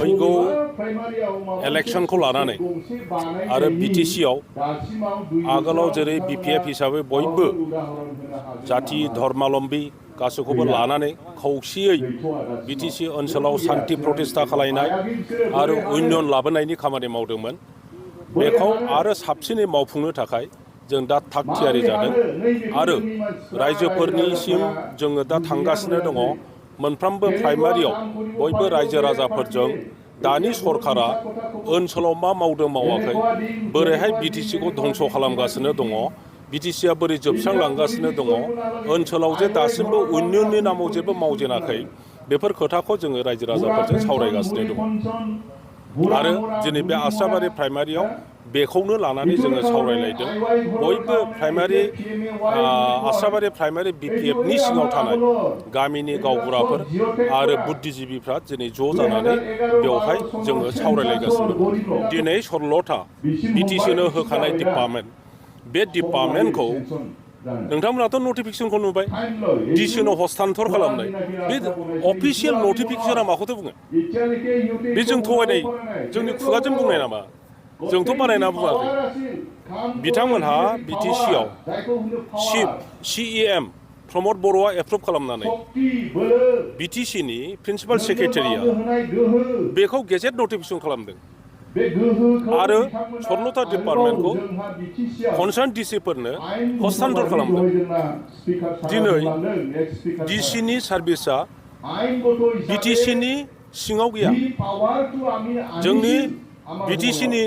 फैगौ इलेक्शनखौ लानानै आरो बिटिसिआव आगोलाव जेरै बिपिएफ हिसाबै बयबो जाथि धर्मालम्बी गासैखौबो लानानै खौसेयै बिटिसि ओनसोलाव सान्थि प्रतिष्ठा खालायनाय आरो उन्नयन लाबोनायनि खामानि मावदोंमोन। बेखौ आरो साबसिनै मावफुंनो थाखाय जों दा थाग थियारि जादों आरो रायजोफोरनिसिम जोङो दा थांगासिनो दङ। मोनफ्रोमबो प्राइमारियाव बयबो रायजो राजाफोरजों दानि सरकारा ओनसोलाव मा मावदों मावाखै, बोरैहाय बिटिसिखौ धंस' खालामगासिनो दङ, बिटिसिआ बोरै जोबस्रांलांगासिनो दङ, ओनसोलाव जे दासिमबो उन्नयननि नामाव जेबो मावजेनाखै, बेफोर खोथाखौ जोङो रायजो राजाफोरजों सावरायगासिनो दङ। आरो दिनै बे आस्राबारि प्राइमारियाव बेखौनो लानानै जोङो सावरायलायदों। बयबो प्राइमारि आस्राबारि प्राइमारि बिपिएफनि सिङाव थानाय गामिनि गावबुराफोर आरो बुद्धिजिबिफ्रा दिनै ज' जानानै बेवहाय जोङो सावरायलायगासिनो दङ। दिनै 16टा बिटिसिनो होखानाय डिपार्टमेन्ट, बे डिपार्टमेन्टखौ नोंथांमोनाथ' नटिफिकेसनखौ नुबाय, डिसिनो हस्तान्तर खालामनाय। बे अफिसियेल नटिफिकेसना माखौथो बुङो? बे जों थगायनाय, जोंनि खुगाजों बुंनाय नामा? जोंथ' बानायना बुङाखै। बिथांमोनहा बिटिसिआव चिफ CEM प्रमद बर'आ एप्रुभ खालामनानै बिटिसिनि प्रिन्सिपाल सेक्रेटारिया बेखौ गेजेट नटिफिकेसन खालामदों आरो 16टा डिपार्टमेन्टखौ कनसार्न डिसिफोरनो हस्तान्तर खालामदों। दिनै डिसिनि सार्भिसा बिटिसिनि सिङाव गैया। जोंनि बिटिसिनि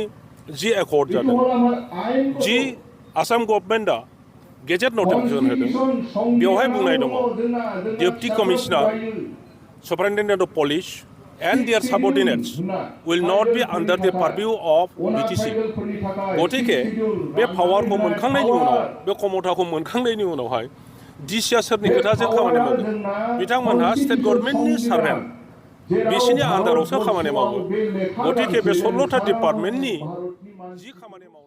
जि एकर्ड जादों, जि आसाम गभर्नमेन्टआ गेजेट नटिफिकेसन होदों, बेवहाय बुंनाय दङ deputy commissioner, superintendent of police and their subordinates will not be under the purview of BTC. गतिके बे पावारखौ मोनखांनायनि उनाव, बे क्षमताखौ मोनखांनायनि उनावहाय डिसिआ सोरनि खोथाजों खामानि मावगोन? बिथांमोनहा स्टेट गभर्नमेन्टनि सार्भेन्ट, बिसिनि आन्दारावसो खामानि मावो। गतिके बे 16टा डिपार्टमेन्टनि जि खामानि मावो